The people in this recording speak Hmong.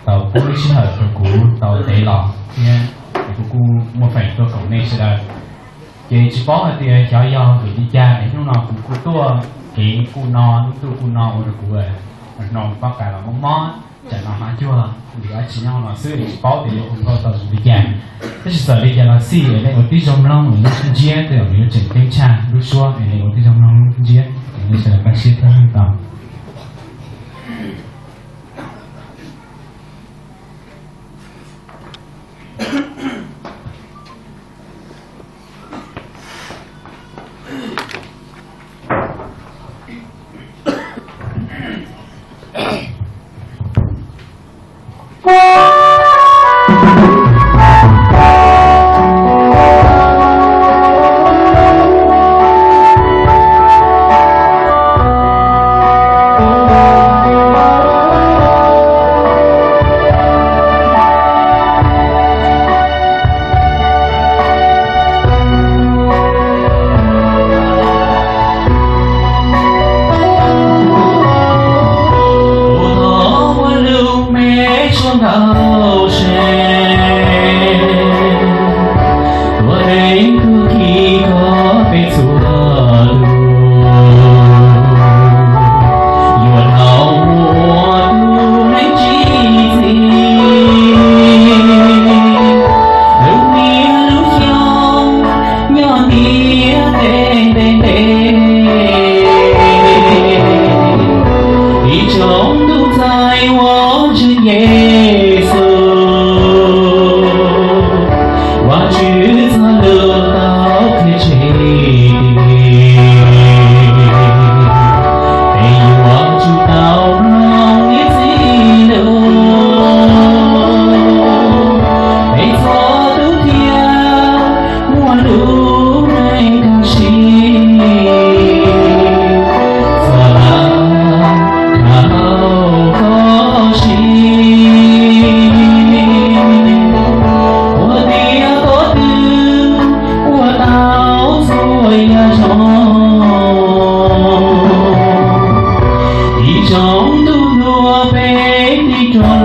tau pub lub sij hawm rau kuv tau ntev los thiab es kuv kuj muaj feem tuaj koom nej sawv daws. Ces tsis paub hais tias xyov yog vim li cas es hnub no kuv kuj tuaj kev kuj no, lub ntuj kuj no ua rau kuv hnoos pab kas los mob mob, tsam no hmab cuag li dab tsi nyob no xwb, tsis paub tias yuav ua nkauj tau li cas. Tab sis txawm li cas los xij es nej ua tib zoo mloog es lub ntsiab tej zaum yuav tseem ceeb tshaj lub suab, es nej ua tib zoo mloog lub ntsiab es nej sawv daws kaj siab thiab tau. Ua thov ua lub me tsuag ntau se, tuav teeb tuav ki kom peb txhua tus, yuav tau muaj tus neeg tsim txiaj, lub niaj lub xyoo nyob ntiaj teb ntev ntev. Ib tsoom tub ntxhais uas ntseeg Yexus, Vajtswv txoj lus tau qhia tseg tias peb yuav tsum tau mloog niam txiv lus, peb txhua tus thiaj muaj lub neej kaj siab, txhua lub dhau koj siab. Ua tiav qhov twg ua tau txhua yam zoo, ib tsoom ntuj hluas peb tig rov